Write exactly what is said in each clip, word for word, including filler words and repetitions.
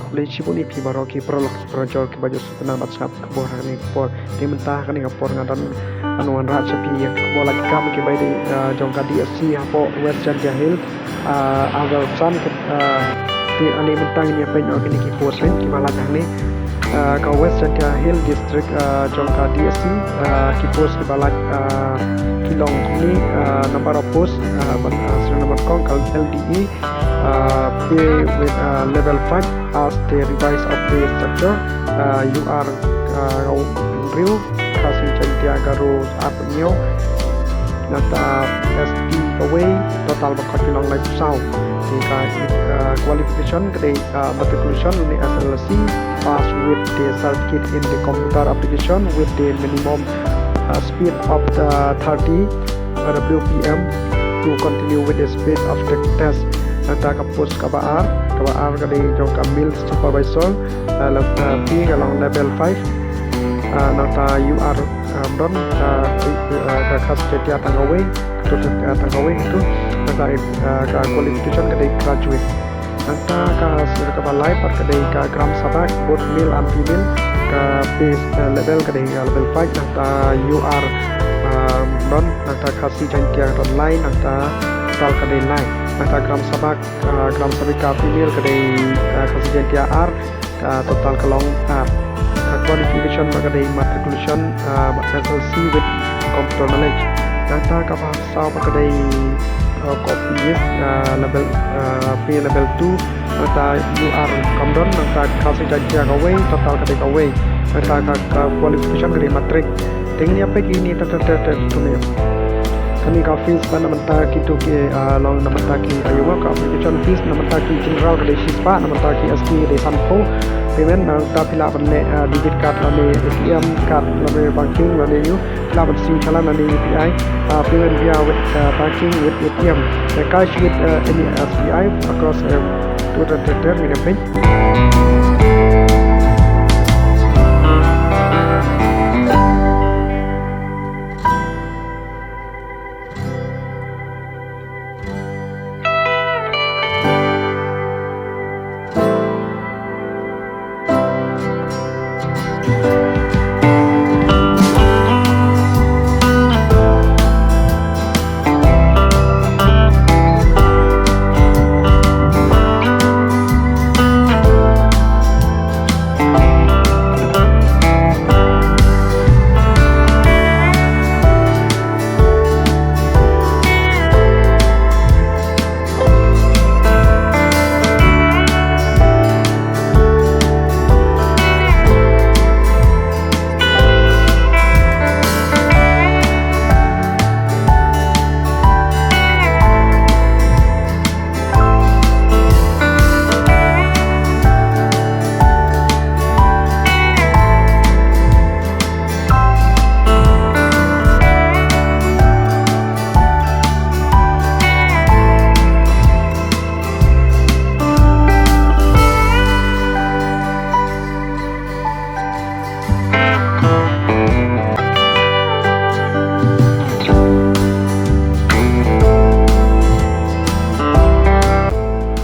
Khublei shibun ïa phi baroh ki paralok parajor kiba ju sngewtynnat bad sngap khubor ha kane ka por. Te mynta ha kane ka por nga don ban wanrah sha phi ïa ka khubor lait kam kiba dei, ah, jong ka D S C hapoh West Jaintia Hills, ah, Agarsan, ah, te ale mynta ngin ïa peit noh kine ki post kiba lait hangne. Ah, ka West Jaintia Hills District, ah, jong ka D S C, ah, ki post kiba lait, ah, ki long kumne, ah, number of post, ah, ban, ah, serial number kong ka L D E, uh, pay with, uh, level five as the revised of pay structure. Uh, U R, uh, hynriew, Khasi Jaintia Garo arphew hynñiew, nangta S T kawei, total ba khot ki long laiphew saw. Te ka, uh, qualification ka dei, uh, matriculation lane S S L C pass with the certificate in the computer application with the minimum, uh, speed of the thirty W P M to continue with the speed of the test. Nangta ka post kaba ar, kaba ar ka dei jong ka mill supervisor, ah, la, ah, pay ka long level five, ah, nangta U R, ah, don, ah, pay, ah, ka Khasi Jaintia tang kawei, tu, ah, tang kawei tu, nangta, ah, ka qualification ka dei graduate. Nangta ka sir kaba lai pat ka dei ka Gram Sabha, both male and female, ka pay, eh, level ka dei, eh, level five, nangta U R, eh, don, nangta Khasi Jaintia don lai, nangta total ka dei lai. Nangta Gram Sabha, eh, Gram Sabhika female ka dei, eh, Khasi Jaintia ar, eh, total ka long ar. Ka qualification ba ka dei matriculation, eh, S S L C with computer knowledge. Nangta kaba saw ba ka dei, uh, copy is, uh, level, uh, pay level two, nangta U R kam don, nangta Khasi Jaintia kawei, total ka dei kawei, nangta ka, ka qualification ka dei matric. Te ngin ïa peit ïa kine ter ter ter ter tu ne. Kane ka fees ba na bynta kito ki, uh, long na bynta ki, uh, ïa ka application fees na bynta ki general ka dei shispah, na bynta ki S T ka dei sanphew. Payment nangta phi lah ban leh, uh, debit card lane A T M card lane banking lane ïa u. Lah ban siew challan lane U P I, ah, payment via with, ah, banking with A T M, ah, cash with, ah, any S B I across, ah, two hundred ter ter minimum pay.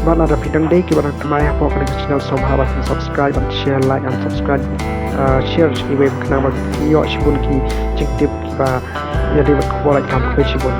Bad lada phi dang dei kiba dang thymmai hapoh kane ka channel, sngewbha ban subscribe, ban share, like and subscribe, uh, share sha kiwei khnang ba kin ïoh shibun ki jingtip kiba ïadei bad khubor lait kam kawei shibun.